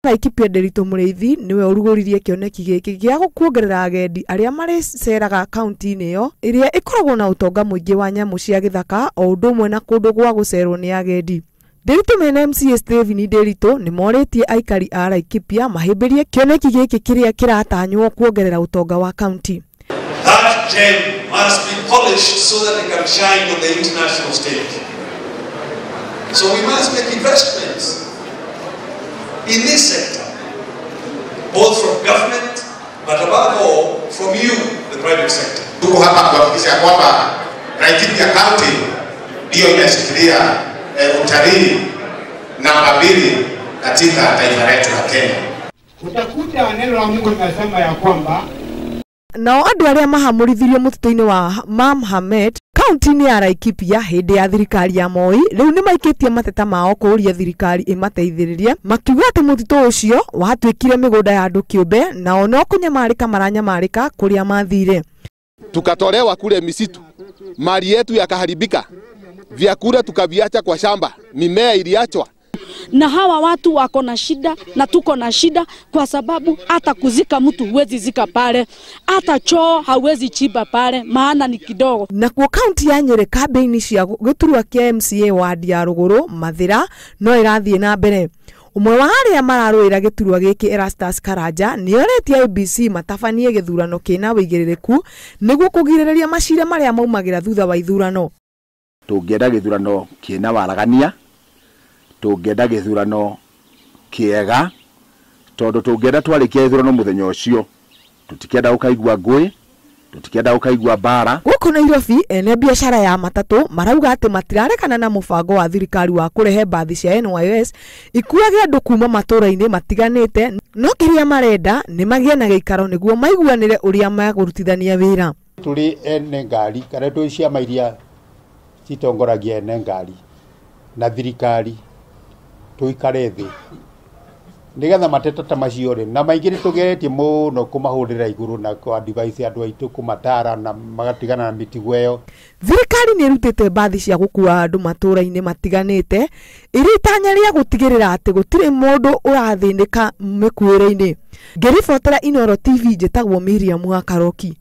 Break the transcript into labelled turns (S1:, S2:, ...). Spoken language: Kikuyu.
S1: Laikipia Nderitu Mũrĩithi nĩwe ũrugũririe kĩoneki gĩkĩ gĩa kuongerera agendi arĩa marĩceraga kaunti-inĩ ĩyo ĩrĩa ĩkoragwo na ũtonga mũingĩ wa nyamũ cia gĩthaka o ũndũ ũmwe na kũndũ gwa gũcerwo nĩ agendi. Nderitu mena MCA Stephen Nderitu nĩ morĩtie aikari a Laikipia mahĩmbĩrie kĩoneki gĩkĩ kĩrĩa kĩratanywo kuongerera ũtonga wa kaunti.
S2: That gem must be polished so that it can shine on the international stage. So we must make investments in this sector, both from government, but above all, from you, the private sector.
S3: Tuko hapa kuhakikisha kwamba Laikipia County ndiyo inashikilia utalii namba 2 katika taifa letu la Kenya.
S4: Utakuta neno la Mungu linasema ya kwamba
S1: nao andũ arĩa mahamũrithirio mũtitũ-inĩ wa Mamhamet kaunti-inĩ ya Laikipia hĩndĩ ya thirikari ya Moi rĩu nĩ maikĩtie mateta mao kũũria thirikari ĩmateithĩrĩrie, makiuga atĩ mũtitũ ũcio watuĩkire mĩgũnda ya andũ kĩũmbe nao no kũnyamarĩka maranyamarĩka kũrĩa mathire.
S5: Tukatolewa kule misitu, mali yetu yakaharibika, vyakula tukaviacha kwa shamba, mimea iliachwa.
S6: Na hawa watu wako na shida na tuko na shida kwa sababu hata kuzika mtu huwezi zika pale, hata choo hauwezi chimba pale maana ni kidogo.
S1: Na kwa kaunti ya Nyeri kambĩini cia gĩturwa kĩa MCA wadi ya Rũgũrũ Mathĩra no ĩrathiĩ na mbere. Ũmwe wa arĩa mararũĩra gĩturwa gĩkĩ Erastus Karanja nĩorĩtie IEBC matabanie gĩthurano kĩna wĩigĩrĩrĩku nĩguo kũgirĩrĩria macira marĩa maumagĩra thutha wa ithurano.
S7: Tũngĩenda gĩthurano kĩna waragania, tũngĩenda gĩthurano kĩega, tondũ tũngĩenda twarĩkia gĩthurano mũthenya ũcio tũtikĩenda gũkaigua ngũĩ, tũtikĩenda gũkaigua mbara.
S1: Gũkũ Nairobi ene biacara ya matatũ marauga atĩ matirarekana na mũbango wa thirikari wa kũrehe mbathi cia NYS ikuage andũ kuma matũra-inĩ matiganĩte, no kĩrĩa marenda nĩ magĩe na gĩikaro nĩguo maiguanĩre ũrĩa megũrutithania wĩra.
S4: Tũrĩ ene ngari kana tũrĩ ciama iria citongoragia ene ngari na thirikari tuikare thĩ nigetha mateta ta macio rĩ, na maingĩ nĩ tũgeretie mũno kũmahũrĩra igũrũ na kũ advise andũ aitũ kũmatara na magatigana na mĩtigo ĩyo.
S1: Thirikari nĩ ĩrutĩte mbathi cia gũkua andũ matũra-inĩ matiganĩte ĩrĩ itanya rĩa gũtigĩrĩra atĩ gũtirĩ mũndũ ũrathĩnĩka mĩkuĩre-inĩ. Ngĩribotera Inooro TV njĩtagwo Miriam wa Karoki.